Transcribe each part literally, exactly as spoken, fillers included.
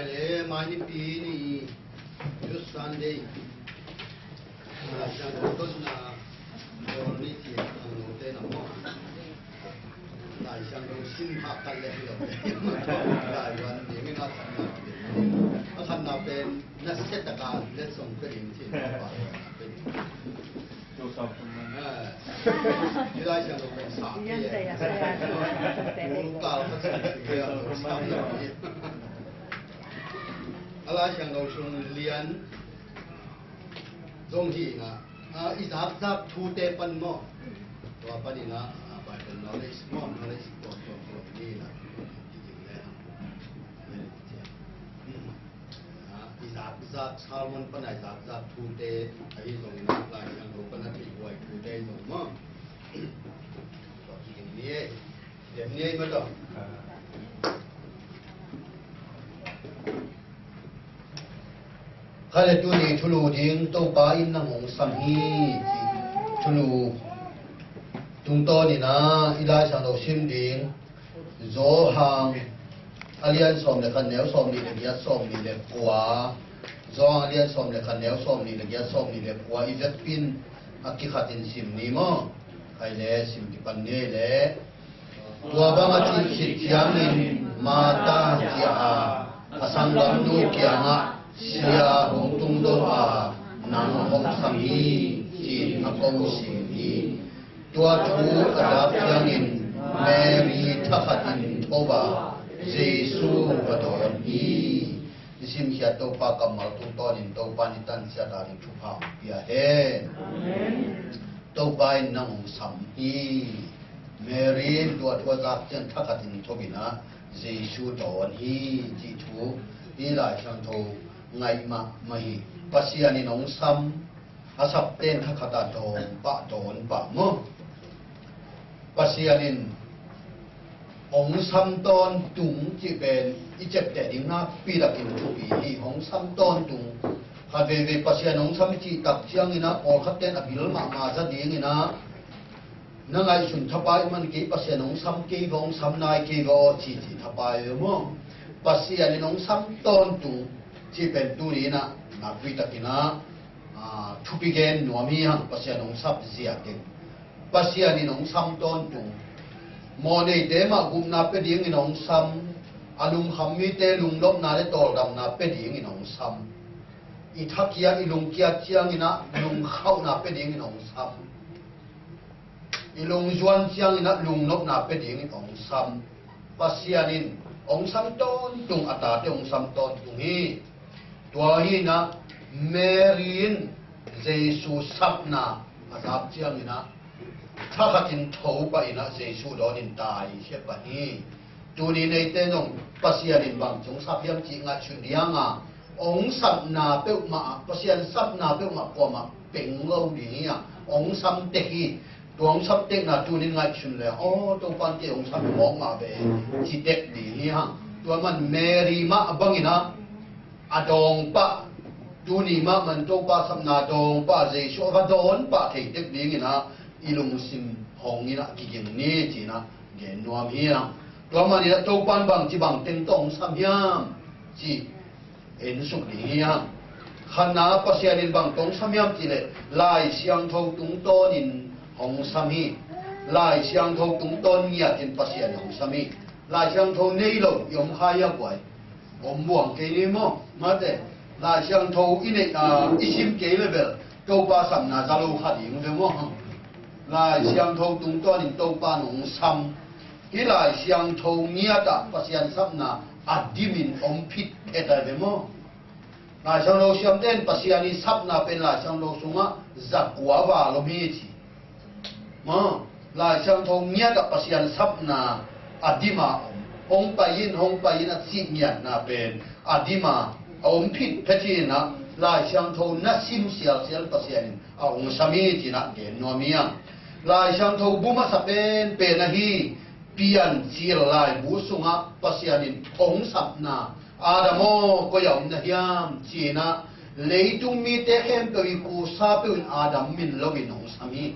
Le mai nipi ni, Youth Sunday. Lai Siangtho dotna bawl ni ci a, khangnote na maw. Lai Siangtho sim hak khat le hi lo. Lai wan ding in a thatna pen, a thatna pen na set a ka letsong pe ding ci na ba. Lai Siangtho pen sa. A Lai Siangtho sung lian zong hi na, a, i zakzak thute pan maw. Tua panin a, a, Bible knowledge maw, knowledge tuam tuam tuam ni na. A, i zakzak, sermon pan a i zakzak thute ahi zongin a, Lai Siangtho pan a theih huai thute ahi zong maw. Tua kiging ni e. Dem ni e maw tua. Kha le tuni thulu ding Topa in nang hong sam hi, ci thulu tungtawn in a, i Lai Siangtho sim ding Johan a lian sawm le khat, neu sawm nih le giat, sawm nih le kua. Johan a lian sawm le khat, neu sawm nih le giat, sawm nih le kua. I vekpi in a kikhat in sim ni maw. Khai le sim kipan ni le. Tua bang a cih khit ciangin Martha ci a, a sanggamnu kiangah, "Sia hong tung do a, nang hong sam hi," ci-in a ko sing hi. Tua thu a zak ciangin Mary thakhat in ko a, Jesu va dawn hi. I simkhiat Topa kammal tungtawnin Topa in i tansiat a ding thupha hong pia hen. Amen. Topa in nang hong sam hi. Mary in tua thu a zak ciang thakhat in tho in a, Jesu dawn hi, cih thu hi Lai Siangtho ngaih mahmah hi. Pasian in hong sam, a sapten thakhat a dawng pah, dawn pah maw. Pasian in hong sam tawntung cih pen i ciapteh ding nakpi takin thupi hi. Hong sam tawntung. Khat veivei Pasian hong sam i cih tak ciangin a, pawlkhat ten a bil mahmah za dingin a, na ngaihsun thapai man kei, Pasian hong sam kei ve, hong sam nai kei ve aw, ci ci thapai ve maw. Pasian in hong sam tawntung cih pen tuni in a, nakpi takin a, a, thupi gen nuam hi hang, Pasian hong sam zia teng. Pasian in hong sam tawntung. Mawhneite mah gupna pia dingin hong sam. A lungkham mite lungnopna le tawldamna pia dingin hong sam. I thakiat, i lungkiat ciangin a lungkhauhna pia dingin hong sam. I lungzuan ciangin a lungnopna pia dingin hong sam. Pasian in hong sam tawntung, a tate hong sam tawntung hi. Tua hi in a, Mary in Jesu sapna a zak ciangin a, thakhat in tho pah in a, Jesu dawn in taikhia pah hi. Tuni neite zong Pasian in bang ci hong sap hiam cih ngaihsun ding a, hong sapna peuhmah ah, Pasian sapna peuhmah kuamah peng lo ding hi a, hong sam tek hi. Tua hong sam tekna tuni in ngaihsun le, aw, Topa in kei hong sam mawk mah ve, ci tek ding hi hang. Tua man Mary mah bangin a, a dawng pah, tuni mah man Topa sapna dawng pah, Jesu a va dawn pah thei tek dingin a, i lungsim hong in a kiging ni, ci-in a gen nuam hi hang. Tua manin a Topa in bangci bangteng tawh hong sam hiam, ci en suk ding hi hang. Khatna, Pasian in bang tawh hong sam hiam cih leh, Lai Siangtho tungtawnin hong sam hi. Lai Siangtho tungtawn ngiatin Pasian hong sam hi. Lai Siangtho nei lo i om kha hia guai? Om buang kei ni maw. Mate, Lai Siangtho i neih a, i sim kei le bel Topa sapna za lo kha ding ve maw. Lai Siangtho tungtawnin Topa in hong sam. Hih Lai Siangtho ngiat ah Pasian sapna a dimin om phit phet a ve maw. Lai Siangtho siamte in Pasian i sapna pen Lai Siangtho sungah za kua val om hi ci. Maw, Lai Siangtho ngiat ah Pasian sapna a dim a om. Hong pai in, hong pai in a cih ngiatna pen a dim a, a om phit phet hi in a, Lai Siangtho na sim sialsial Pasian in a hong sam hi ci-in a gen nuam hi hang. Lai Siangtho bu masa penpen ahi Piancil laibu sungah Pasian in hong sapna, "Adam aw, koi ah om na hiam?" ci-in a, leitung mite khempeuh i kusa peuh in Adam min loin hong sam hi.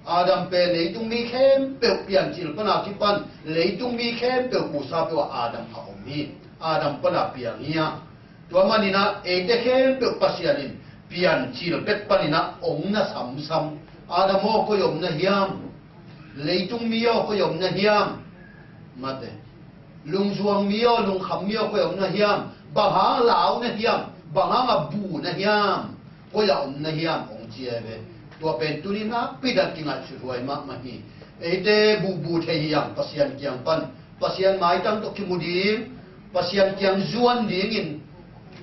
Adam pen leitung mi khempeuh, Piancil pan a kipan leitung mi khempeuh kusa peuh ah Adam a om hi. Adam pana piang hi a. Tua maninah eite khempeuh Pasian in piancil pek paninah ong na samsam. Adam aw, koi om na hiam? Leitung mi aw, koi om na hiam? Mate. Lungzuang mi aw, lungkham mi aw, koi om na hiam? Bang hang lau na hiam? Bang hang a bu na hiam? Koi a om na hiam? Ong ci e ve. Tua pen tuni nakpi dan kingaihsut huai mahmah hi. Eite bubu thei hi ang Pasian kiang pan. Pasian maitang tawh kimu ding, Pasian kiang zuan dingin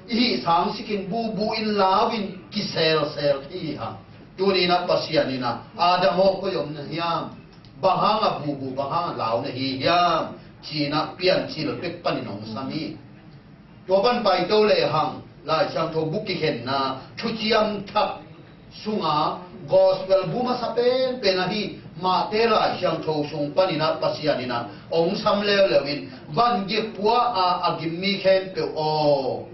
i hih sangsikin bubu in lau in kiselsel thei hi hang. Tuninah Pasian inah Adam aw, koi om na hiam? Bang hang a bubu, bang hang a lau na hi hiam? Cinah piancil pek panin ong sam hi. Tua pan paito lehang Lai Siangtho bu kikhenna thuciam thak sunga gospel bu masa penpen ahi Mate Lai Siangtho sung paninah Pasian inah ong sam leuleu in vangik pua a a gim mi khempeuh aw,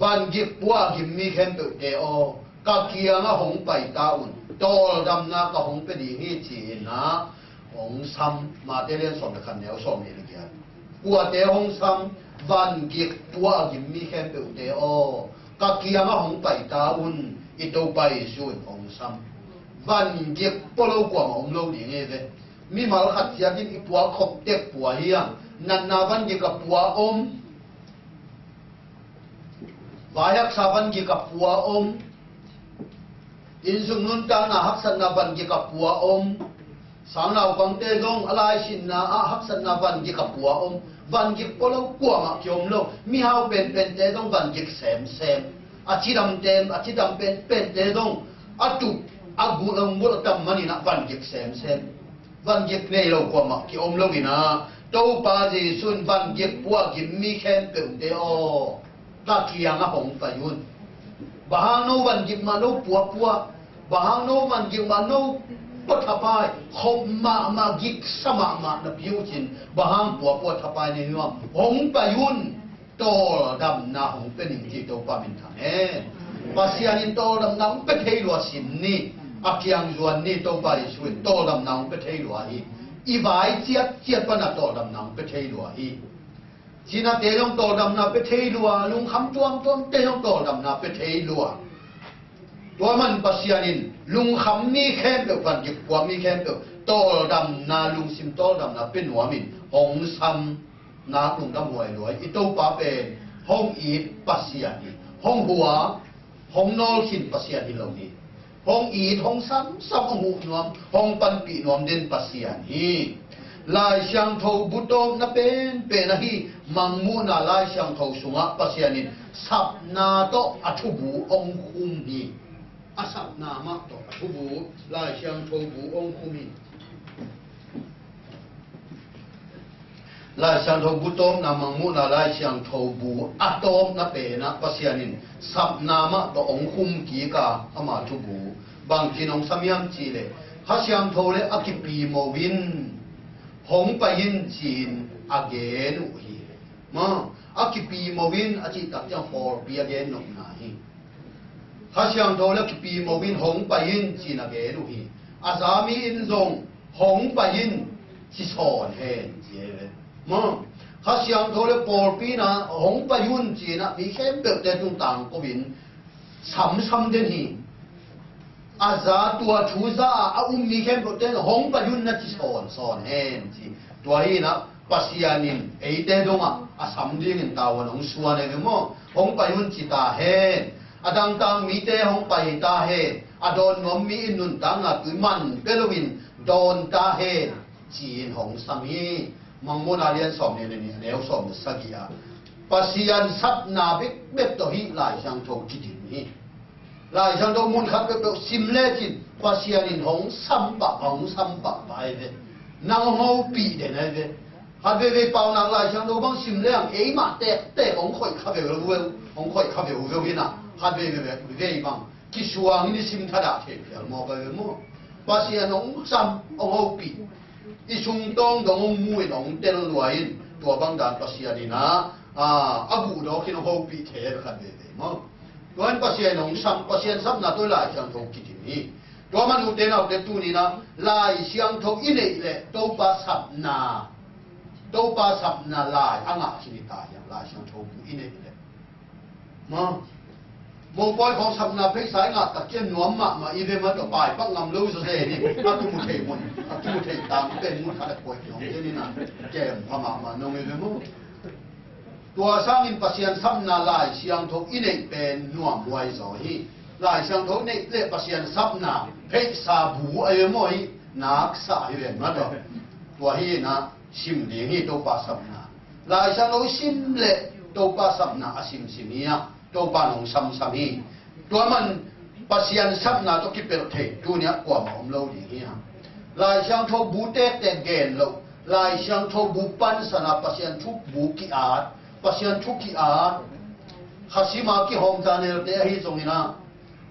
vangik pua a gim mi khempeuhte aw, ka kiangah hong pai ta un, tawldamna ka hong pia ding hi, ci-inah hong sam. Mate lian sawm le khat, neu sawm nih le giat. Kuate hong sam? Vangik pua a gim mi khempeuhte aw, ka kiangah hong pai ta un, i Topa Jesu in hong sam. Vangik pua lo kuamah om lo ding hi ve. Mimal khat ciatin i pua khop tek pua hi a, natna vangik a pua om, vai haksa vangik a pua om, innsung nuntakna haksatna vangik a pua om, sangnaupangte zong a laisinna ah haksatna vangik a pua om. Vangik pua lo kuamah kiom lo. Mihau penpente zong vangik semsem. A cidamte, a cidam penpente zong a tup a gul a gul a tam maninah vangik semsem. Vangik nei lo kuamah kiom lo inah Topa Jesu in vangik pua a gim mi khempeuhte aw, ka kiangah hong pai un. Bang hang no vangik mah no puapua, bang hang no vangik mah no puathapai, khop mahmah, giksa mahmah na piucin, bang hang puapua thapai na hiam? Hong pai un. Tawldamna hong pia ning ci, Topa minthang hen. Pasian in tawldamna hong pia thei lua sin ni. A kiang zuan ni, Topa Jesu in tawldamna hong pia thei lua hi. I vai ciatciat pana tawldamna hong pia thei lua hi. Cinate zong tawldamna pia thei lua, lungkham tuamtuamte zong tawldamna pia thei lua. Tua man Pasian in lungkham mi khempeuh, vangik pua mi khempeuh tawldamna, lungsim tawldamna pia nuamin hong sam. Nak lungdam huai lua hi. I Topa pen hong it Pasian hi. Hong hua, hong nawlkhin Pasian hi lo hi. Hong it, hong samsam, hong huh nuam, hong panpih nuam den Pasian hi. Lai Siangtho bu tawpna penpen ahi Mangmuhna Lai Siangtho sungah Pasian in sapna tawh a thubu hong khum hi. A sapna mah tawh a thubu, Lai Siangtho bu hong khum hi. Lai Siangtho bu tawpna, Mangmuhna Lai Siangtho bu a tawpna penah Pasian in sapna mah tawh hong khum kik a, ama thubu bangcin hong sam hiam cihleh, Kha Siangtho le a kipi mo in, hong pai in ci-in a gen uh hi. Ma, a kipi mo in a cih tak ciang pawlpi a gen nopna hi. Kha Siangtho le kipi mo in hong pai in ci-in a gen uh hi. A za mi in zong hong pai in ci sawn hen ci hi ve. Ma, Kha Siangtho le pawlpi na hong pai un ci-in ah mi khempeuhte tung tangko in samsam den hi. A za, tua thu za a a um mi khempeuhte hong pai un na ci sawnsawn hen ci. Tua hi-in ah Pasian in eite dongah a sam dingin tavuan hong suan hi ve maw. Hong pai un ci ta hen. A dangtang mite hong pai ta hen. A dawn nuam mi in nuntakna tui man pia loin dawn ta hen, ci-in hong sam hi. Mangmuhna lian sawm nih le nih, a neu sawm le sagih ah Pasian sapna bekbek tawh hih Lai Siangtho kidim hi. Lai Siangtho mun khat peuhpeuh sim lecin Pasian in hong sam pahpah, hong sam pahpah ahi ve. Nang hong hopih den ahi ve. Khat veivei paunak Lai Siangtho bang sim leng eimah tektek hong khoih kha veuveu, hong khoih kha veuveu hi-in ah, khat veivei bang kisuangin i sim thadah thei phial mawk ahi ve maw. Pasian hong sam, hong hopih. I sungtawng dong hong mu in hong tel lua in, tua bang dan Pasian in ah, a, a buhdawk in hong hopih thei ahi ve khat veivei maw. Tua in Pasian hong sam, Pasian sapna tawh Lai Siangtho kidim hi. Tua man ute naute tuni-in ah Lai Siangtho i neih leh Topa sapna Topa sapna lai a ngah khin i ta hiam, Lai Siangtho bu i neih leh? Ma, mopawi khawng sapna pheisa i ngah tak ciang nuam mahmah i ve mah tawh, paipak ngam lo zaw zen hi. A kimu thei mun, a kimu thei tang pen mun khat a pawi ki hong zen hi na. Kem pha mahmah nong i ve maw? Tua sangin Pasian sapna Lai Siangtho i neih pen nuam huai zaw hi. Lai Siangtho i neih leh Pasian sapna pheisa bu a i ve maw hi, naksa hi ve mah tawh. Tua hi na, sim ding hi Topa sapna. Lai Siangtho i sim leh Topa sapna a simsim hi a, Topa in hong samsam hi. Tua man Pasian sapna tawh kipelh thei tuni-ah kuamah om lo ding hi a. Lai Siangtho bu tektek gen loh, Lai Siangtho bu pansan a Pasian thu bu ki-at, Pasian thu ki-at. Khasim a kihawm Daniel-te ahi zongin ah,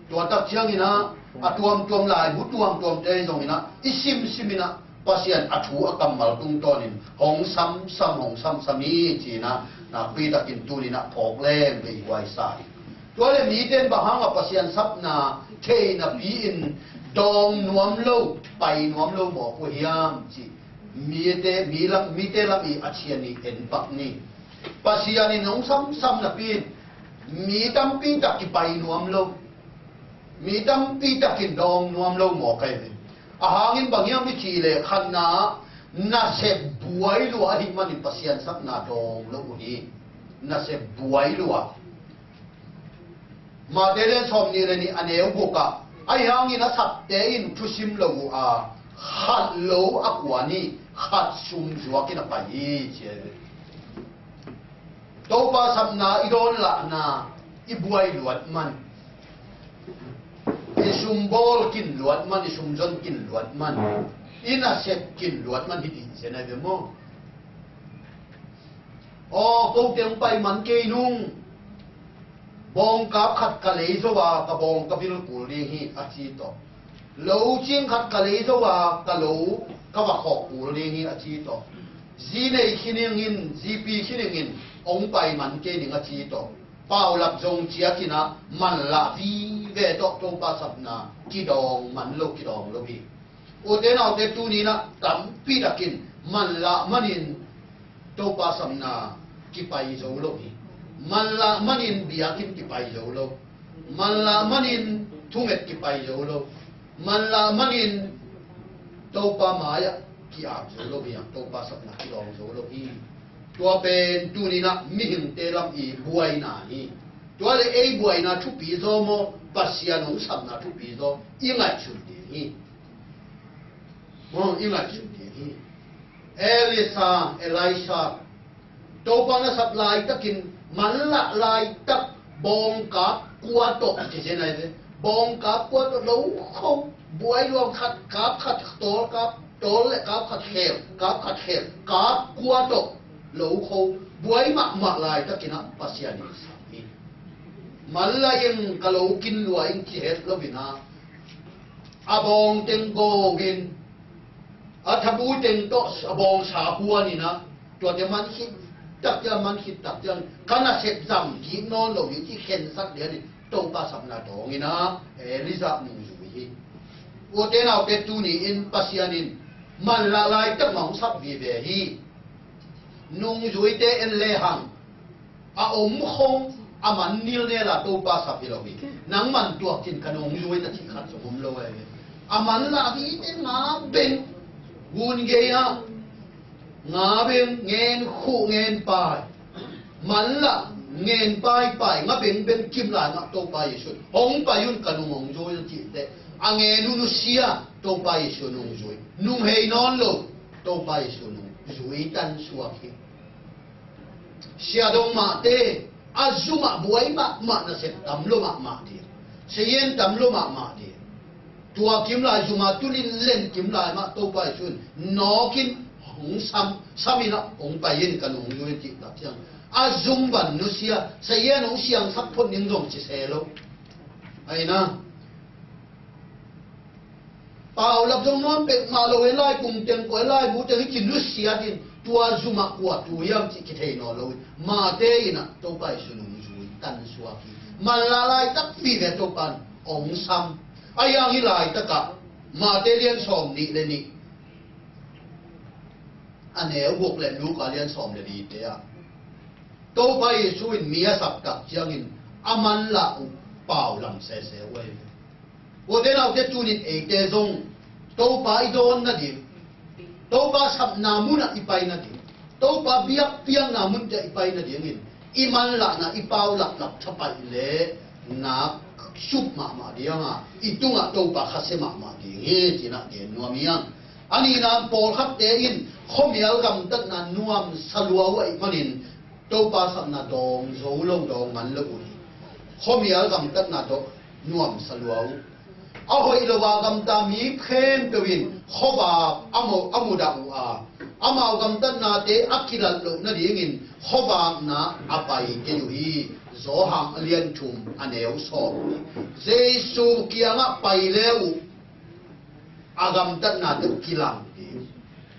tua tak ciangin ah, a tuamtuam laibu tuamtuamte ahi zongin ah, i simsim in ah, Pasian a thu a kammal tungtawnin hong samsam, hong samsam hi ci-in ah, nakpi takin tuni-in ah phawk leng vei huai sa hi. Tua leh mite in bang hangah Pasian sapna thei napi-in dawng nuam lo, pai nuam lo mawk uh hiam cih mite, mi lam, mite lam i a cian i en pak ni. Pasian in hong samsam napi-in mi tampi tak kipai nuam lo, mi tampi takin dawng nuam lo mawk ahi ve. A hangin bang hiam i cih leh, khatna, nasep buai lua ahih manin Pasian sapna dawng lo uh hi. Nasep buai lua. Mate lian sawmnih le nih a neu guk ah, ahi hangin a sapte in thusim lo uh a, khat lo a kuan hi, khat sum zuakin a pai hi ci ahi ve. Topa sapna i dawn lahna i buai luat man, i sumbawl kin luat man, i sumzon kin luat man, i nasep kin luat man hi ding zen ahi ve maw? Aw, kote hong pai man kei nung. Bawngkap khat ka lei zo a, ka bawng ka vil kul ding hi a ci tawh. Lo cing khat ka lei zo a, ka lo ka va khawk kul ding hi a ci tawh. Zi nei khin ing in, zipi khin ing in, hong pai man kei ning a ci tawh. Paulap zong ciatin ah manlah vive tawh Topa sapna kidawng man lo, kidawng lo hi. Ute naute, tuni-in ah tampi takin manlah manin Topa sapna kipai zo lo hi. Manlah manin biakinn kipai zo lo. Manlah manin thunget kipai zo lo. Manlah manin Topa mai-ah ki-ap zo lo hi, Topa sapna kidawng zo lo hi. Tua pen tuni-in ah mihingte lam i buaina hi. Tua leh ei buaina thupi zaw maw, Pasian hong sapna thupi zaw, i ngaihsun ding hi. Maw, i ngaihsun ding hi. Elisha, Elisha, Topa na sap laitakin, manlah laitak, bawngkap kua tawh, ci zen ahi ve. Bawngkap kua tawh, lo kho, buai luang khat, kap khat, tawl kap, tawl le kap khat khel, kap khat khel, kap kua tawh, lo kho, buai mahmah laitakin ah Pasian in sap hi. Manlah ing, ka lo kin lua ing ci het lo-in ah, a bawng teng gawng in, a thabu teng tawh a bawng sa huan in ah, tuate man khit tak ciang, man khit tak ciang, ka nasep zam kik nawn lo hi ci khensat lian in Topa sapna dawng in ah, Elijah nungzui hi. Ute naute, tuni-in Pasian in manlah laitak mah hong sap vive hi. Nungzuite en lehang, a om khong a man nilnel a Topa sap hi lo hi. Nang man tuak cin ka nungzui na cih khat zong om lo ahi ve. A manlah vive, nga beng, gun gei ah, nga beng, ngen khuh, ngen pai. Manlah ngen paipai, nga bengbeng kim lai mah Topa Jesu in, hong pai un, ka nung hong zui na cih teh, a ngen uh nusia, Topa Jesu nung zui. Nung hei nawn lo, Topa Jesu nung zui tan suak hi. Sia dong mahte, a zu mah buai mahmah, nasep tam lo mahmah ding, sayen tam lo mahmah ding. Tua kim lai zuma tulin len kim lai mah Topa Jesu in nawkin hong sam, sam in ah hong pai in, ka nung zui cih tak ciang, a zung van nusia, sayen hong siangsak phot ning zong ci se lo. Ahi na, Paulap zong nuam pek mah lo, e lai kung teng ko, e lai bu teng hi ci nusia din, tua zuma kua tu hiam cih kithei nawn lo. Mate in ah Topa Jesu nung zui tan suak hi. Manlah laitak vive Topa in hong sam. Ahi hang hih laitakah Mate lian sawmnih le nih, a neu guk le Luka lian sawm le lite ah Topa Jesu in mi a sak tak ciangin a manlah uh pau lam sese uh ahi ve. Ute naute, tunin eite zong Topa i dawn nading, Topa sapna munah i pai nading, Topa biakpiakna munte i pai nadingin i manlahna i pau laklak thapaih le nak sup mahmah ding a, i tungah Topa khasia mahmah ding hi, cinah gen nuam hi hang. A nihna pawlkhatte in khuamial gamtatna nuamsa lua uh ahih manin Topa sapna dawng zo lo, dawng man lo uh hi. Khuamial gamtatna dawng nuamsa lua uh. A hoih lo a gamta mi khempeuh in khuavak a mu, a mudah uh a, amau gamtatnate a kilat loh nadingin khuavakna a pai kei uh hi. Johan a lian thum a neu sawm. Jesu kiangah pai le uh a gamtatnate uh kilang ding.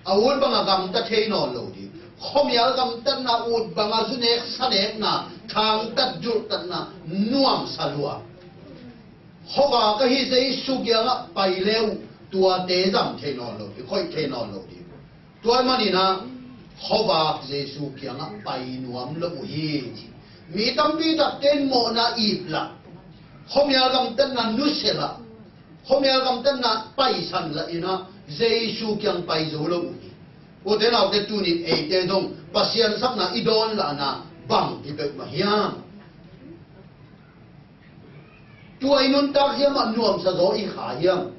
A ut bang a gamta thei nawn lo ding. Khuamial gamtatna, ut bang a zunek sanekna, thangtat julhtatna nuamsa lua. Khuavak ahi Jesu kiangah pai le uh tuate zam thei nawn lo ding, khoih thei nawn lo ding. Tua ahih maninah khuavak Jesu kiangah pai nuam lo uh hi. Mi tampi takte in mawhna iplah, khuamial gamtatna nusialah, khuamial gamtatna paisanlah inah Jesu kiang pai zo lo uh hi. Ute naute, tunin eite zong Pasian sapna i dawn lahna bang hi peuhmah hiam? Tua i nuntak hiam ah nuamsa zaw i kha hiam?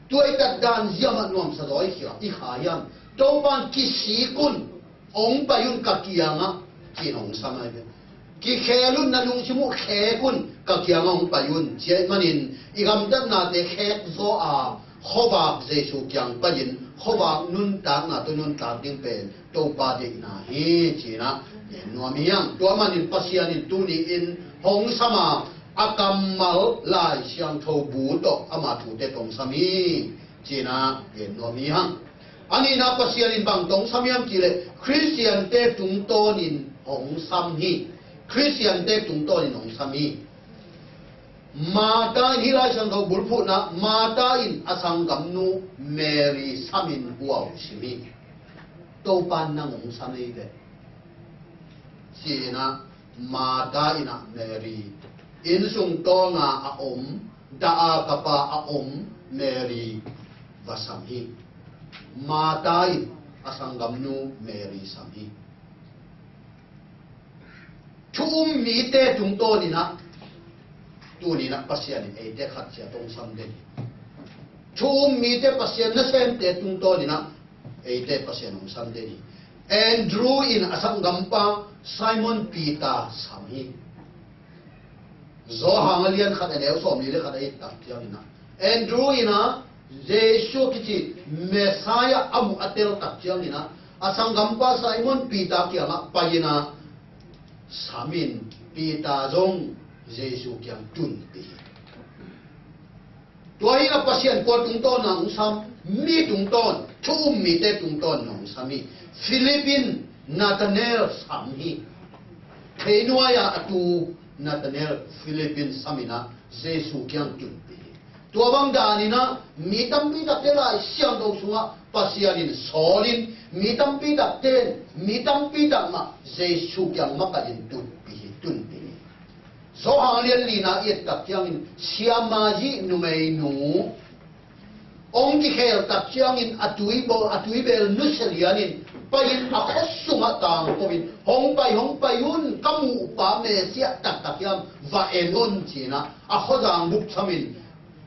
Tua i tatdan hiam ah nuamsa zaw i kha, i kha hiam? Topan kisik un, hong pai un ka kiangah, ci-in hong sam ahi ve. Kikhel un, na lungsim uh khek un, ka kiangah hong pai un, ci ahih manin i gamtatnate khek zaw a, khuavak Jesu kiang pai-in khuavak nuntakna tawh nuntak ding pen Topa deihna hi, cinah gen nuam hi hang. Tua manin Pasian in tuni in hong sam a, a kammal Lai Siangtho bu tawh ama thute tawh hong sam hi, cinah gen nuam hi hang. A nihna Pasian in bang tawh hong sam hiam cihleh Khristiante tungtawnin hong sam hi. Khristiante tungtawnin hong sam hi. Martha in, hih Lai Siangtho bulphuhna, Martha in a sanggamnu Mary samin hua uh sim hi. Topan nang hong sam hi ve, cinah Martha inah Mary, innsung tawnga a om, dah a kapa a om Mary va sam hi. Martha in a sanggamnu Mary sam hi. Thu um mite tungtawninah tuninah Pasian in eite khat ciat hong sam den hi. Thu um mite, Pasian nasemte tungtawninah eite Pasian hong sam den hi. Andrew in a sanggampa Simon Peter sam hi. Johan a lian khat a neu sawmli le khat a i et tak cianginah Andrew inah Jesu kici Messiah a muh a tel tak cianginah a sanggampa Simon Peter kiangah pai-inah samin Peter zong Jesu kiang tunpih hi. Tua hi a Pasian kua tungtawn na hong sam? Mi tungtawn, thu um mite tungtawn na hong sam hi. Philip in Nathanael sam hi. Theinuai-a a tu Nathanael Philip in saminah Jesu kiang tunpih hi. Tua bang daninah mi tampi takte Lai Siangtho sungah Pasian in sawlin, mi tampi takte, mi tampi tak mah Jesu kiang makahin tunpih hi, tunpih hi. Johan lian lina i et tak ciangin Samaria numeinu hong kikhel tak ciangin a tuibel, a tuibel nusia lianin pai-in a khua sungah tangko-in, hong pai, hong pai un, ka muhpa Messiah taktak hiam, va en un, cinah a khuazang bup samin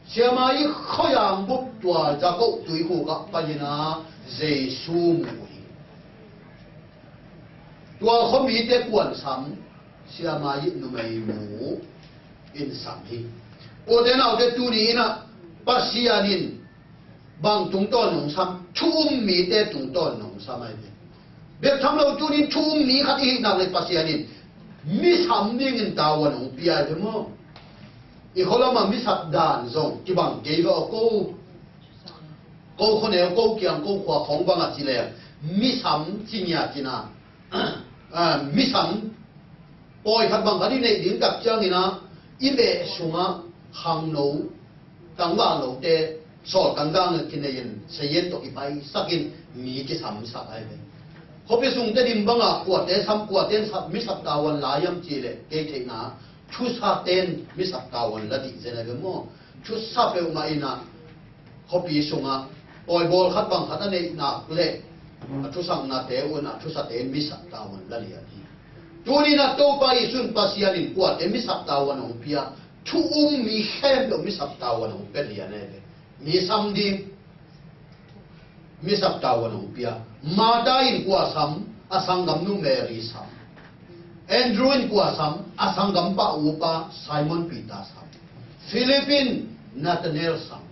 Samaria khuazang bup tua Jakob tuikhuk ah pai-inah Jesu mu hi. Tua khuamite kuan sam? Samaria numeinu in sam hi. Ute naute, tuni inah Pasian in bang tungtawn hong sam? Thu um mite tungtawn hong sam ahi ve. Bek tham lo tunin thu um mi khat i hih nak le Pasian in mi sam dingin tavuan hong pia ahi ve maw? I khualamah mi sak dan zong kibang kei ve aw ko. Ko khuaneu, ko kiang, ko khua khawng bangah ci leng mi sam ci ngiat inah, ah, mi sam pawi khat bang khat i neih ding tak cianginah i beh sungah khangno, tangvang lote, sawl tangvang kinei-in sayen tawh i paisakin mi kisamsak ahi ve. Khuapi sungte dim bangah kuate sam, kuate sam, mi sap tavuan la hiam cih leh kei theihna thusate'n mi sap tavuan la dih zen a ve maw. Thusa peuhmah in ah khuapi sungah pawibawl khat bang khat a neih nak leh a thusaknate un ah thusate'n mi sap tavuan la lian hi. Tuni-in ah Topa Jesu in Pasian in kuate mi sap tavuan hong pia, thu um mi khempeuh mi sap tavuan hong pia lian a ve. Mi sam ding mi sap tavuan hong pia. Martha in kua sam? A sanggamnu Mary sam. Andrew in kua sam? A sanggampa upa Simon Peter sam. Philip in Nathanael sam.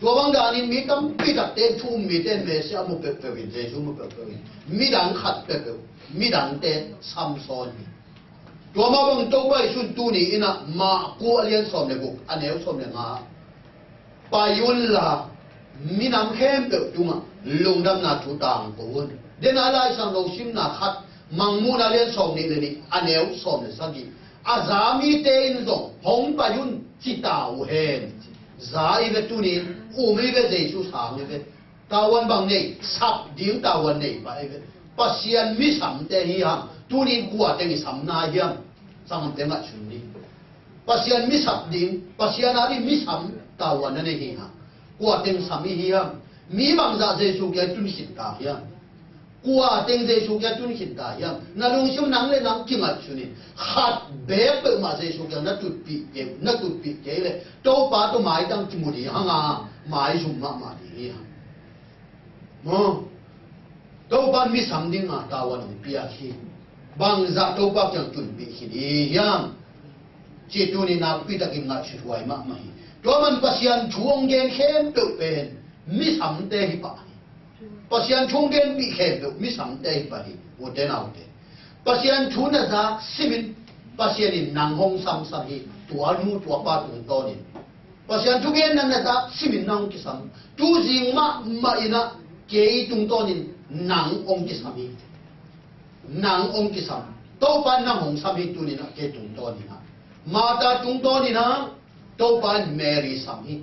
Tua bang danin mi tampi takte thu um mite in Messiah mu peuhpeuh in, Jesu mu peuhpeuh in, midang khat peuhpeuh, midangte sam sawn hi. Tua mah bang Topa Jesu in tuni-in ah Marku a lian sawm le guk, a neu sawm le nga, pai unla, minam khempeuh tungah lungdamna thu tangko un. Dena Lai Siangtho simna khat, Mangmuhna lian sawm nih le nih, a neu sawm le sagih, a za mite in zong hong pai un, ci ta uh hen. Za i ve tuni, um i ve, Jesu sang i ve. Tavuan bang nei, sap ding tavuan nei pah i ve. Pasian mi samte hi hang. Tuni-in kua teng i sam nai hiam? Sanggamte ngaihsun ni. Pasian mi sap ding, Pasian a ding mi sam tavuan na nei hi hang. Kua teng sam i hiam? Mi bangzah Jesu kiang tun khin ta hiam? Kua teng Jesu kiang tun khin ta hiam? Na lungsim nang le nang kingaihsun in. Khat beek peuhmah Jesu kiang na tutpih kei, na tutpih kei leh Topa tawh maitang kimu ding hang a, maizum mahmah ding hi hang. Maw? Topa in mi sam ding a tavuan hong piak hi. Bangzah Topa kiang tunpih khin i hiam? Cih tuni nakpi takin ngaihsut huai mahmah hi. Tua man Pasian thu hong gen khempeuh pen mi samte hi pah hi. Pasian thu hong genpih khempeuh mi samte hi pah hi. Ute naute, Pasian thu na zak simin Pasian in nang hong samsam hi. Tua nu tua pa tungtawnin Pasian thugenna na zak simin nang hong kisam. Tuzing mahmah in ah kei tungtawnin nang hong kisam hi. Nang hong kisam. Topa in nang hong sam hi tuni-in ah kei tungtawnin ah. Martha tungtawnin ah Topa in Mary sam hi.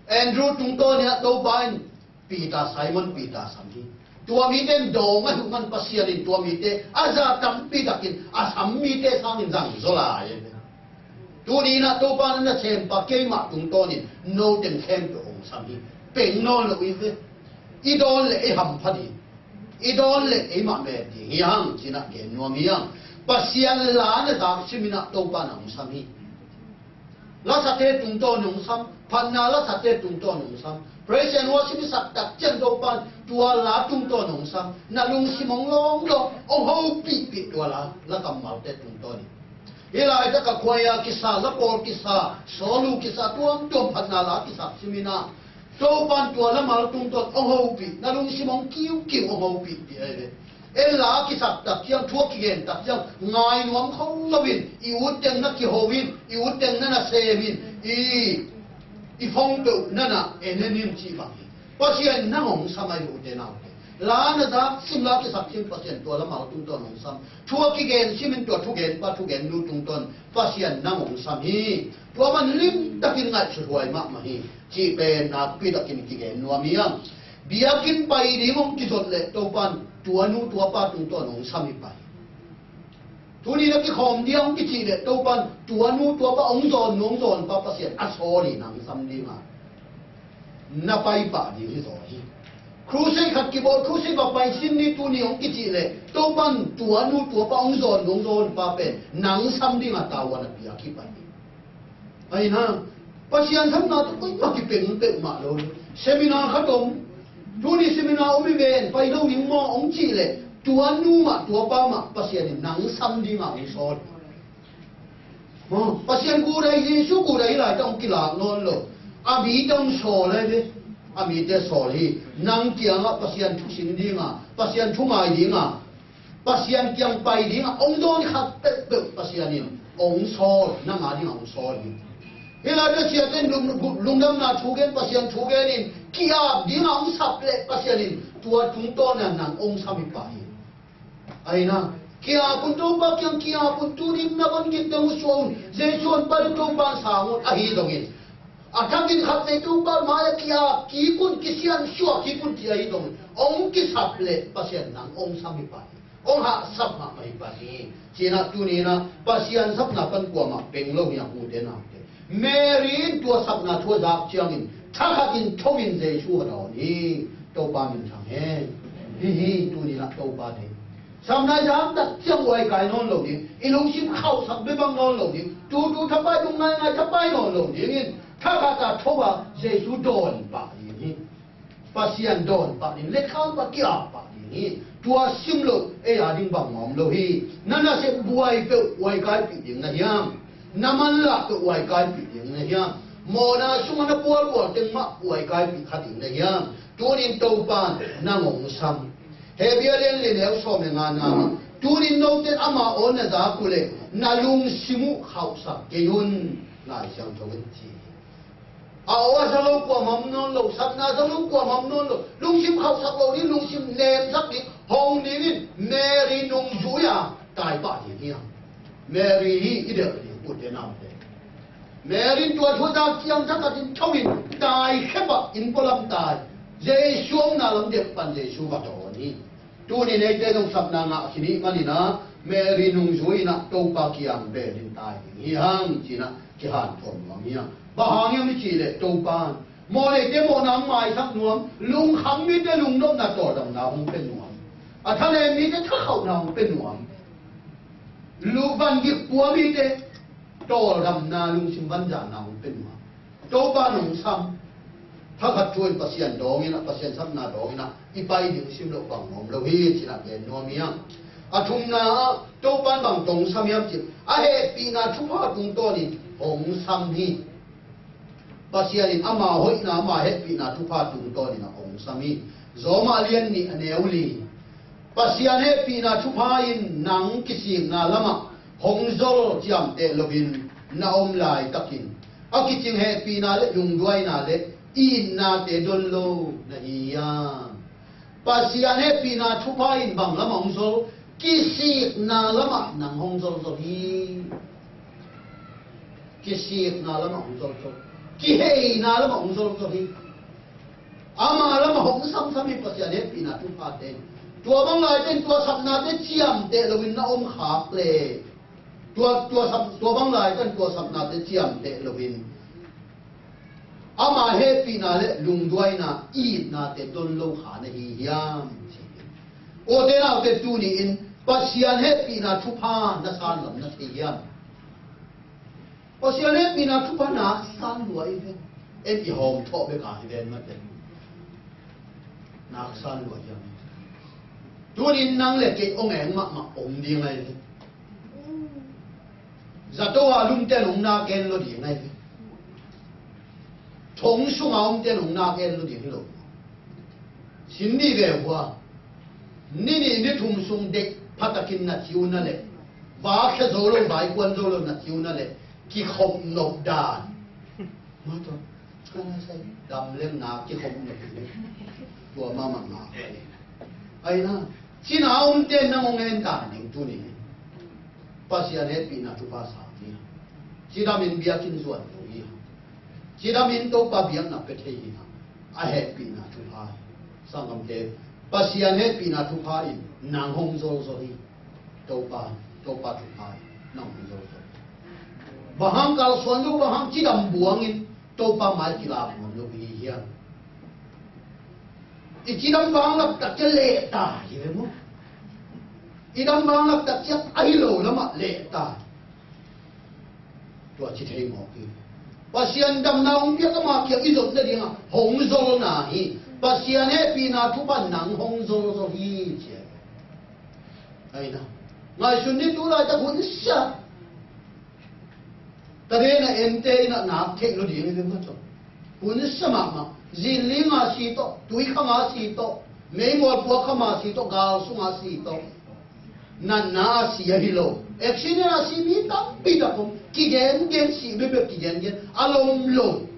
Andrew tungtawnin ah Topa in Peter, Simon Peter sam hi. Tua mite in dawng a hih man Pasian in tua mite a za tampi takin a sam mite sangin zang zaw lai. Tuni-in ah Topa in na sempa keimah tungtawnin no teng khempeuh hong sam hi. Peng nawn lo i ve. I dawn leh i hampha ding, i dawn leh eimah met ding hi hang, ci-in ah gen nuam hi hang. Pasian la na zak simin ah Topa in hong sam hi. Lasate tungtawn hong sam, phatna lasate tungtawn hong sam. Praise and worship i sak tak ciang Topa in tua la tungtawn hong sam. Na lungsim hong lawng lawng, hong hopihpih tua la, la kammalte tungtawn in. Hih laitak a khuai a kisa, la pawl kisa, sawlu kisa, tuamtuam phatna la kisak simin ah Topa in tua la mal tungtawn hong hopih, na lungsim hong kiukiu hong hopihpih ahi ve. En la a kisak tak ciang, thu a kigen tak ciang, ngai nuam kho loin, i ut teng na kiho in, i ut teng na na sem in, i, i phone peuh na na en en in cih bang hi. Pasian in nang hong sam ahi ve ute naute. La na zak sim, la kisak sim, Pasian tua la mal tungtawn hong sam. Thu a kigen simin tua thugenpa thugennu tungtawn Pasian nang hong sam hi. Tua man limtakin ngaihsut huai mahmah hi. Cih pen nakpi takin kigen nuam hi hang. Biakinn pai ding hong kizot leh Topa in tua nu tua pa tungtawn hong sam hi pah hi. Tuni na kikhawm ding hong kicih leh Topa in tua nu tua pa hong zawn nu hong zawn pa Pasian a sawl hi, nang sam ding a na pai pah ding hi zaw hi. Crusade khat kibawl, crusade va pai sin ni tuni hong kicih leh Topa in tua nu tua pa hong zawn nu hong zawn pa pen nang sam ding a tavuan a piak hi pah hi. Ahi na, Pasian thamna tawh koimah kipeng peuhmah lo. Seminar khat om, tuni seminar om hi ven, pai lo ding maw hong cih leh tua nu mah tua pa mah Pasian in nang sam ding a hong sawl. Maw, Pasian kudai, Jesu kudai hi laitak hong kilak nawn lo. A mite hong sawl ahi ve. A mite sawl hi. Nang kiangah Pasian thu sin ding a, Pasian thu ngai ding a, Pasian kiang pai ding a hong dawn khat peuhpeuh Pasian in hong sawl, nang a ding a hong sawl hi. Hih lai Pasian in lung, lungdamna thu gen, Pasian thu gen in ki-ap ding a hong sap leh Pasian in tua tungtawn a nang hong sam hi pah hi. Ahi na, ki-ap un, Topa kiang ki-ap un, tu ding na van gik dang uh suah un, Jesu hong pai un, Topa in sang un, ahi zongin A thakin khat vei Topa mai-ah ki-ap kik un, kisiansuah kik un ci ahi zongin hong kisap leh Pasian nang hong sam hi pah hi. Hong hahsap mahmah hi pah hi. Cinah tuni inah Pasian sapna pan kuamah peng lo hi a, ute naute. Mary in tua sapna thu a zak ciangin thakhatin tho in Jesu a dawn hi. Topa min thang hen. Hi hi, tuni inah Topa deih. Sapna i zak tak ciang uaikai nawn lo ding, i lungsim khauhsak bia bang nawn lo ding, tutu thapai, lungngaingai thapai nawn lo dingin thakhata tho a Jesu dawn pah ding hi. Pasian dawn pah ding, letkhan pah, ki-ap pah ding hi. Tua sim lo ei a ding bang om lo hi. Na nasep buai peuh uaikaipih ding na hiam? Na manlah peuh uaikaipih ding na hiam? Mawhna sungah na pualpual teng mah uaikaipih kha ding na hiam? Tunin Topan nang hong sam. Hebru lian li, neu sawm le ngana mah, tunin note in ama aw na zak uh leh na lungsim uh khauhsak kei un, Lai Siangtho in ci hi. A aw a za lo kuamah om nawn lo, sapna za lo kuamah om nawn lo, lungsim khauhsak lo ding, lungsim nemsak ding, hong dingin Mary nungzui a tai pah ding hi hang. Mary hi i delh ding, ute naute. Mary in tua thu a zak ciang thakhatin tho in tai khepah inn pualam tai. Jesu omna lam dek pan Jesu va dawn hi. Tunin eite zong sapna ngah khin i hih maninah Mary nungzui inah Topa kiang belin tai ding hi hang cinah kihanthawn nuam hi hang. Bang hang hiam i cih leh Topa in mawhneite mawhna hong maisak nuam, lungkham mite lungnopna, tawldamna hong pia nuam, a thanem mite thakhauhna hong pia nuam, lu van gik pua mite tawldamna, lungsim vanzahna hong pia nuam. Topa nong sam. Thakhat thu in Pasian dawngin ah, Pasian sapna dawngin ah i pai ding sim loh bang om lo hi cinah gen nuam hi hang. A thumna ah Topa in bang tawh hong sam hiam cih, a hehpihna thupha tungtawnin hong sam hi. Pasian in ama hoihna, ama hehpihna thupha tungtawnin ah hong sam hi. Roma lian nih, a neu li. Pasian hehpihna thupha in nang kisikna lamah hong zol ciamteh loin na om laitakin a kicing hehpihna le lungduaina le itnate don lo na hi hiam? Pasian hehpihna thupha in bang lamah hong zol? Kisikna lamah nang hong zolzol hi. Kisikna lamah hong zolzol. Kiheina lamah hong zolzol hi. Ama lamah hong samsam hi Pasian hehpihna thuphate. Tua bang laite in tua sapnate ciamteh loin na om khak le, tua, tua sap, tua bang laite in tua sapnate ciamteh loin ama hehpihna le lungduaina, itnate don lo kha na hi hiam? Ute naute, tuni in Pasian hehpihna thupha na san lam na thei hiam? Pasian hehpihna thupha nak san lua i ven. En i hawm thawh bek a i ven mate. Nak san lua hiam? Tunin nang le kei hong eng mahmah om ding ahi ve. Zato a lumte in hong nak en lo ding ahi ve. Thong sunga omte in hong nak en lo ding hi lo. Sin ni ve hua. Ni nih ni thum sung deih phatakin na ci uh na leh, va khia zo lo, vai kuan zo lo na ci uh na leh, kikhop nop dan. Mataw, kana sai dam lem na kikhop nop hi. Tua mahmah ngah. Ai na, cina omte in nang hong en dan ding tuni. Pasian hehpihna thupha sa ni. Cidam in biakinn zuan lo hi. Cidam in Topa biakna pia thei hi hang. A hehpihna thupha hi. Sanggamte, Pasian hehpihna thupha in nang hong zolzol hi. Topa, Topa thupha in nang hong zolzol hi. Bang hang kalsuan lo, bang hang cidam buangin Topa mai kilak ngam lo hi hiam? I cidam vang lak tak cia leh ta hi ve maw? I dam vang lak tak cia ahi lo lamah leh ta. Tua ci thei mawk hi. Pasian damna hong piak ama kiang i zot nadingah hong zolna hi. Pasian hehpihna thupha nang hong zolzol hi cia. Aina. Ngaihsun ni, tu laitak hun sia. Tadena ente ina nak theih lo ding hi ve maw. Hun sia mahmah. Zinling a si tawh, tuikhang a si tawh, meimual puakham a si tawh, gal sung a si tawh. Natna a si ahi lo. Accident a si mi tampi tak om. Kigengen si bebe kigengen. A lom lo.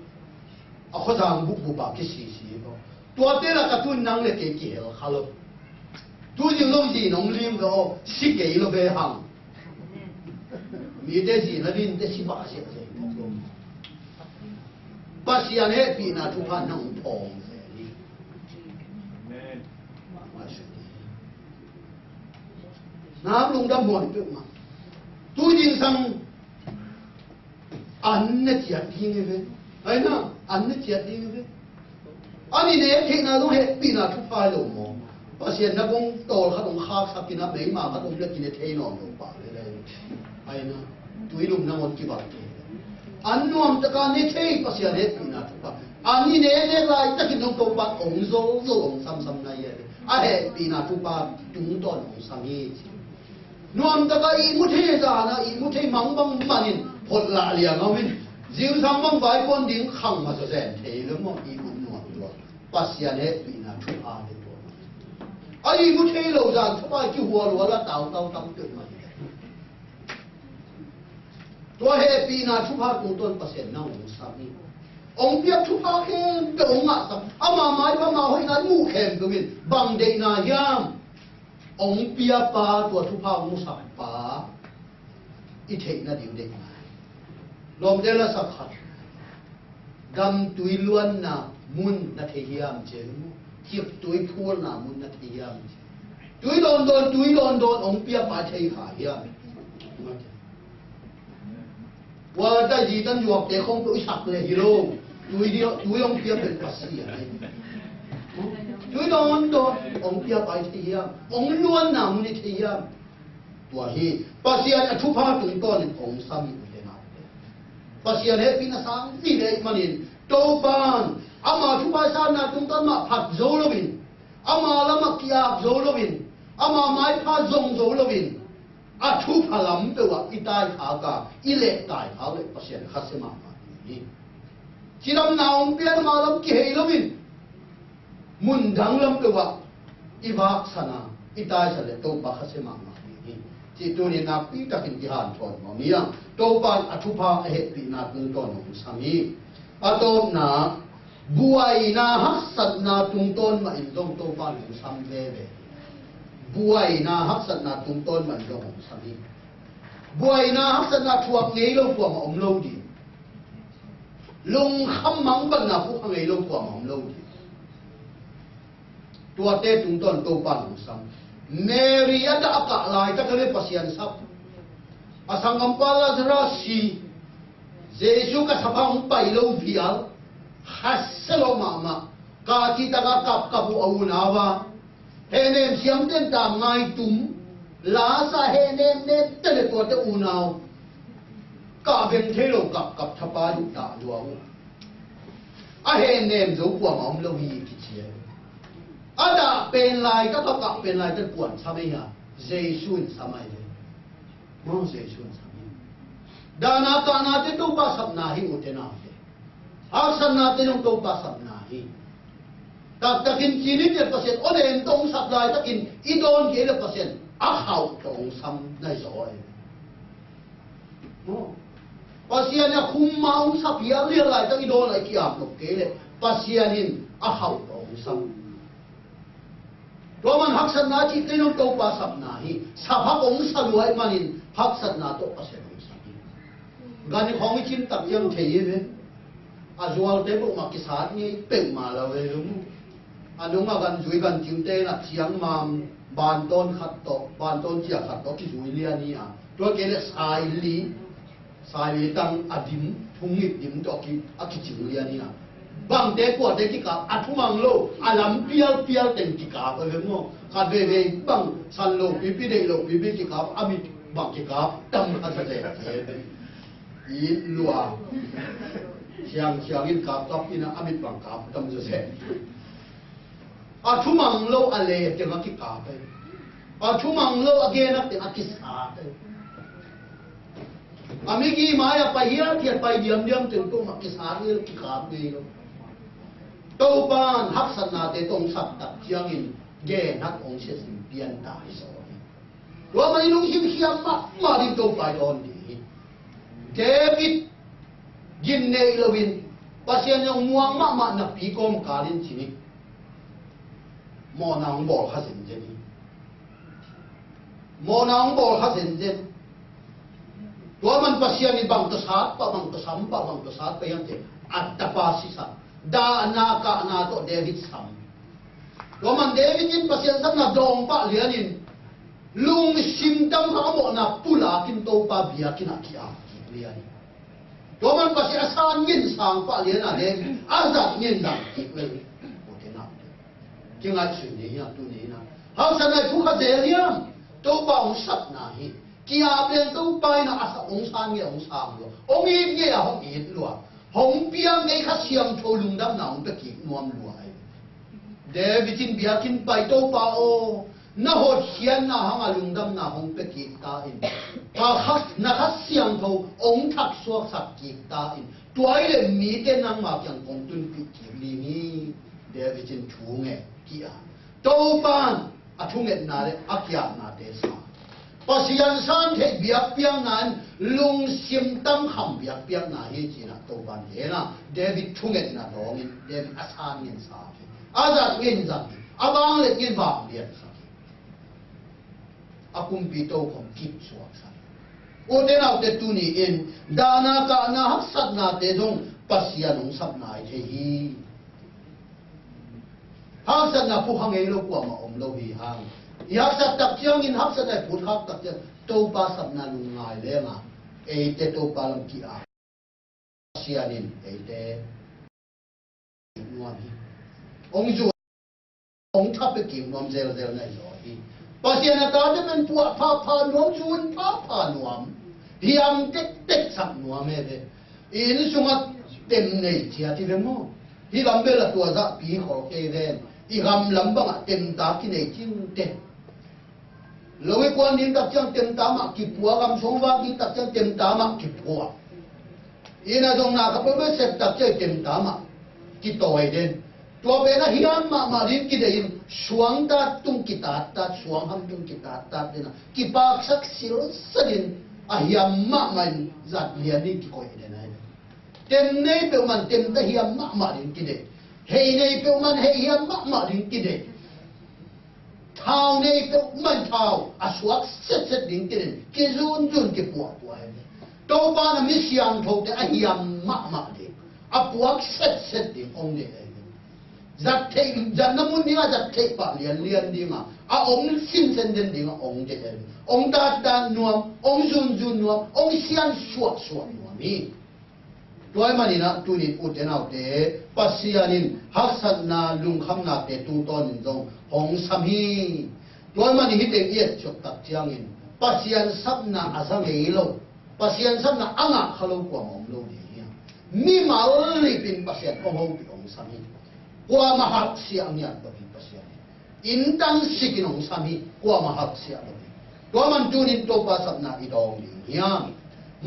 A khuazang bupbup a kisisi hi lo. Tuate lak a tun nang le kei kihel kha lo. Tu zing lo zin hong lim ve aw. Si kei lo ve hang. Mite zin a lin te si pah siah zai mawk lo. Pasian hehpihna thupha nang phawng. Nam lungdam huai peuhmah. Tui zingsang an ne ciat ding hi ve. Ai na, an ne ciat ding hi ve. An i ne theihna zong hehpihna thupha hi lo maw? Pasian na bung tawl khat hong khaksak in a meima khat om le kine thei nawn lo pah le le. Ai na, tui lum nangawn kibang kei. An nuam taka ne thei Pasian hehpihna thupha. An i ne ne laitakin zong Topa hong zolzol hong samsam na hi a. A hehpihna thupha tungtawn hong sam hi ci. Nuam taka ihmu thei zana ihmu thei mangbang manin phot lah liang a om in zingsang bang vaipuan ding khang masa zen thei lo maw ihmu nuam tua. Pasian hehpihna thupha hi tua. A ihmu thei lo zan thupha kihual hual a tautau tam tuan mah. Tua hehpihna thupha tungtawn Pasian nang hong sam hi. Hong piak thupha khempeuh hong ngahsak. Ama maipha ama hoihna muh khempeuh in bang deihna hiam? Hong piapa tua thupha hong musak pa i theih nading deihna hi. Lawmte lasak khat. Gamtui luanna mun na thei hiam ci e maw? Ciktui phulna mun na thei hiam ci e. Tui dawndawn, tui dawndawn hong piapa thei kha hiam? Ua ta zi tan zuakte khong peuh i sak le hi lo. Tui di, tui hong pia pen Pasian hi. Tui dawndawn hong piapa thei hiam? Hong luanna mun i thei hiam? Tua hi Pasian a thupha tungtawnin hong sam hi ute naute. Pasian hehpihna sang mi le manin Topan ama thupha sanna tungtawn mah phat zo loin, ama lamah ki-ap zo loin, ama maipha zong zo loin, a thupha lam peuh ah i taikhak a, i leh taikhak le Pasian khasia mahmah ding hi. Cidamna hong pian ama lam kihei loin, mun dang lam peuh ah i vaksan a, i taisan le Topa khasia mahmah ding hi. Cih tuni nakpi takin kihanthawn nuam hi a, Topan a thupha a hehpihna tungtawn hong sam hi. A tawpna, buaina haksatna tungtawn mah in zong Topan hong sam veve. Buaina haksatna tungtawn mah in zong hong sam hi. Buaina haksatna thuak ngei lo kuamah om lo ding. Lungkham mangbatna pukha ngei lo kuamah om lo ding. Tuate tungtawn Topa hong sam. Mary a dah a kah laitak a le Pasian sap. A sanggampa Lazarus si. Jesu ka sap a hong pai lo vial. Khasia lo mahmah. Kah cihtak a kapkap uh a unau a. Hehnem siamten tam ngai tum. Lasa hehnem nem te le tuate unau. Kah veng thei lo kapkap thapa duh dah lua uh. A hehnem zo kuamah om lo hi kici a. A dah pen laitak a kah pen laitak kuan sam ei a. Jesu in sam ai ve. Mawng Jesu in sam ei. Dahna kahnate Topa sapna hi ute naute. Haksatnate zong Topa sapna hi. Taktakin cinin le Pasian aw den tawh hong sap laitakin i dawn kei le Pasian a khauh tawh hong sam na hi zaw ei. Pasian a khum ma hong sap hial lian laitak i dawn a i ki-ap nop kei le Pasian in a khauh tawh hong sam. Tua man haksatna cih tei nong Topa sapna hi. Saphak hong sa luai manin haksatna tawh Pasian hong sa hi. Gan khawng i cin tak ciang thei hi ve. A zualte peuhmah kisat ngei peuhmah lo ve lum. A nung a gan zui gan cimte na ciang mam bantawn khat tawh, bantawn cia khat tawh kizui lian hi a. Tua kei le sai li. Sai le tang a dim, thung ngip dim tawh a ki, a kicing lian hi a. Bangte kuate kikap, a thumang lo, a lam pialpial teng kikap a ve maw. Khat veve bang san lo pipi, deih lo pipi kikap, a mit bang kikap, tam khat sa se. I lua. Siang siang in kap kap in a, a mit bang kap tam sa se. A thumang lo a le teng a kikap ei. A thumang lo a genak teng a kisat ei. A migi mai a pai hiathiat pai diamdiam teng tawh a kisat ei, kikap ngei lo. Topan haksatnate tawh hong sap tak ciangin genak hong siasin pian ta hi saw hi. Tua mah i lungsim khiam mahmah ding Topa i dawn ding hi. David gin nei loin Pasian zong muang mahmah napi kawmkal in cin hi. Mawhna hong bawl kha zenzen hi. Mawhna hong bawl kha zenzen. Tua man Pasian in bang tawh sat pah, bang tawh sam pah, bang tawh sat pah hiam cih leh a tapa sisan, dahna kahna tawh David sam. Tua man David in Pasian sapna dawng pah lianin lungsim tam kha a mawhna pulak in Topa biakinn ah ki-ap kik lianin, tua man Pasian a san ngen sang pah lianin David a zat ngen zang kik lianin. Ute naute, kingaihsun ni hiam tuni in ah? Haksatna i phu kha zel hiam? Topa hong sapna hi. Ki-ap leng Topa in ah a sa hong san ngei hong sang lua, hong it ngei a hong it lua, hong piang ngei Kha Siangtho lungdamna hong pia kik nuam lua hi. David in biakinn pai, Topa aw, na hotkhiatna hanga lungdamna hong pia kik ta in, ka kha, na Kha Siangtho hong thak suaksak kik ta in, tua hi leh mite nangma kiang kong tunpih kik ding hi. David in thu ngen ki-ap. Topa in a thungetna le a ki-apnate sa. Pasian san theih biakpiakna in lungsim tam kham biakpiakna hi ci-in ah Topa in gen a, David thungetna dawngin David a san ngen sa hi. A zat ngen zang hi. A vangliat ngen vangliat sak hi. A kumpi tokhom kip suak sak hi. Ute naute, tuni in dahna kahna haksatnate zong Pasian hong sapna hi thei hi. Haksatna phu kha ngei lo kuamah om lo hi hang. I haksat tak ciangin haksatna i phut khak tak ciang Topa sapna lungngai leng a, eite Topa lam ki-ap. Pasian in eite nuam hi. Hong zu, hong thapia kik nuam zelzel na hi zaw hi. Pasian a tate pen puah phapha nuam, zun phapha nuam, hiam tektek sak nuam hi ve. I inn sungah tem nei ciat hi ve maw? Hih gam bel a tua zahpi khol kei ven. I gam lam bangah temta kinei cingte. Lo i kuan ding tak ciang temta mah kipua, gam sung vak ding tak ciang temta mah kipua. Inn a zong na kha peuhpeuh sep tak ciang temta mah kitawi den. Tua pen a hiam mahmah ding kideih in, suangtat tung kitattat, suangham tung kitattat den a, kipaksak silsel in a hiam mahmah in zat lian ding kikoih den ahi. Tem nei peuhmah in temta hiam mahmah ding kideih. Hei nei peuhmah in hei hiam mahmah ding kideih. Thau nei peuhmah in thau a suak setset ding kideih. Kizunzun kipuahpuah hi. Topa in a mi siangthote a hiam mahmah ding, a puak setset ding hong deih hi. Zat theih, zatna mun dingah zat theih pah lianlian dingah a om sinsen den dingah hong deih hi. Hong tattat nuam, hong zunzun nuam, hong sian suaksuak nuam hi. Tua ahih manin ah tuni ute naute, Pasian in haksatna lungkhamnate tungtawnin zong hong sam hi. Tua ahih manin hih teng i et ciok tak ciangin Pasian sapna a za ngei lo, Pasian sapna a ngah kha lo kuamah om lo ding hi. Mimal lipin Pasian hong hopih hong sam hi. Kuamah halhsiah ngiat lo hi Pasian in. Inn tang sikin hong sam hi, kuamah halhsiah lo hi. Tua man tunin Topa sapna i dawng ding hiam?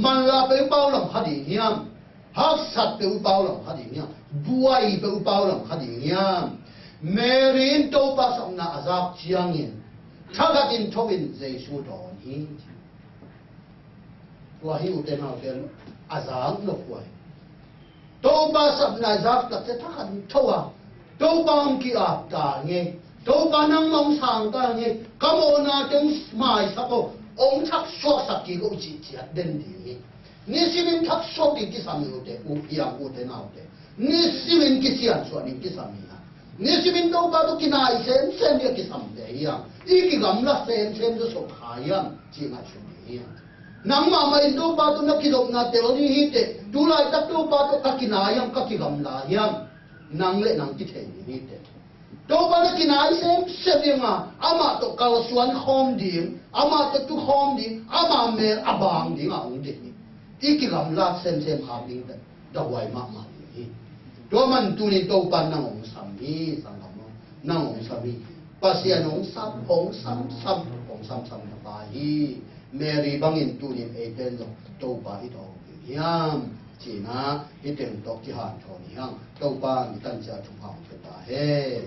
Manlah peuh pau lam kha ding hiam? Haksat peuh pau lam kha ding hiam? Buai peuh pau lam kha ding hiam? Mary in Topa sapna a zak ciangin thakhatin tho in Jesu dawn hi. Tua hi ute naute, a zak nop uh ahi. Topa sapna i zak tak ciang thakhat in tho a, Topa hong ki-ap ta nge, Topa nangmah hong sang ta nge, ka mawhnate hong maisak o, hong thaksuaksak kik o cih ciat den ding hi. Nisimin thaksuak ding kisam hi ute, uh hiam ute naute. Nisimin kisiansuah ding kisam hi a, nisimin Topa tawh kinai semsem ding a kisamte hiam? I kigamla semsem zaw sawh kha hiam? Cih ngaihsun ding hiam? Nangmah mah in Topa tawh na kizopna tel ding hi teh. Tulaitak Topa tawh ka kinai hiam, ka kigamla hiam? Nang le nang kithei ding hi teh. Topa na kinai semsem ding a, amah tawh kalsuan khawm ding, amah tawh tu khawm ding, ama mel a bang ding a hong deih hi. I kigamla semsem khak ding teh. Dahuai mahmah ding hi. Tua man tunin Topa nang hong sam hi, sanggam aw, nang hong sam hi. Pasian hong sam, hong sam, sam, hong sam, sam na pa hi. Mary bangin tunin eite in zong Topa i dawng ding hiam? Cih na, hih teng tawh kihanthawn ni hang. Topa in i tancia thupha hong pia ta hen.